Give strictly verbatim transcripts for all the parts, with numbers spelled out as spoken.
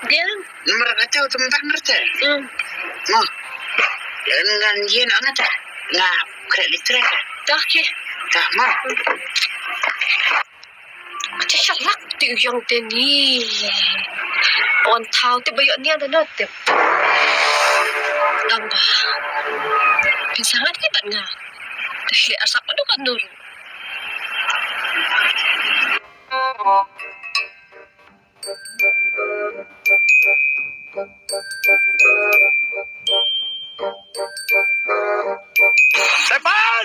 Biang. Namar kata u tembang rete. Hmm. Mo. Ngan yin angata. Nga kre litre. Dah ke. Tak mo. Kata shalak ti u yong te ni. On thau te bayo ni ada na te. Tamba. Pinsangat ke bat nga. Te asap adu kan nur. Sepan!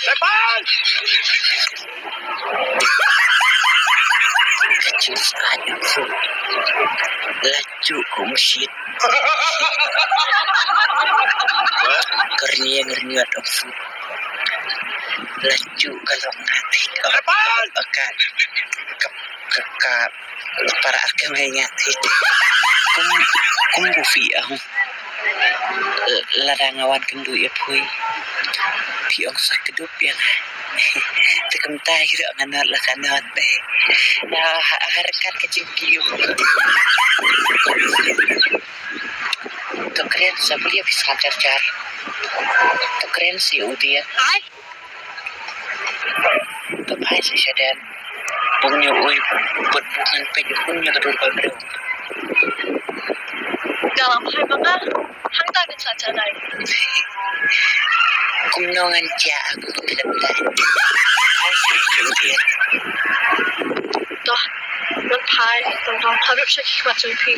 Sepan! Kacil sekali. Laju ku mesin. Kerniang-rniat aku. Laju kalau ngati. Sepan! Akan. Kep, kep, kep. Para akhir ngai ngati. Kum, kum bufi aku. Lada nga wan kynduh ïa phi. Phi ong sa kdup ïa nga. Te kumta hi ruh nga nod la ka nod te. Ïa ha-, ha ryngkat ka jingkiew. To kren sa phi ïa phi sa jar jar. To kren sa ïa u dien. Ai. Ka phai sa shaden. Bun ïa u, bun bun ngan peit bun ïa ka dur ka briew. Ka la phai ma nga. Hangta kan sa jalai. Kumno ngan jia aku ka film dai. Ai sa shaden. Toh, ngan phai, ngan phai ruh sha ki khmat jong phi.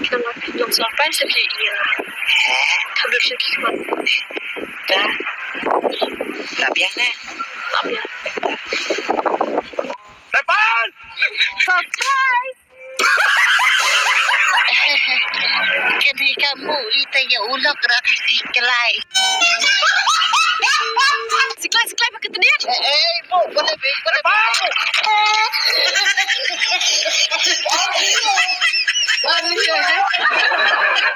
Ngan phai jong sa phai sa phi ïa. Phai ruh sha ki khmat. Ka. Ka biang na. Ka biang. Surprise! Surprise! Kini kamu ita ya ulok rata si kelai. Siklai, siklai pakai tenir. Eh, eh, bu, boleh, bu, boleh. Surprise!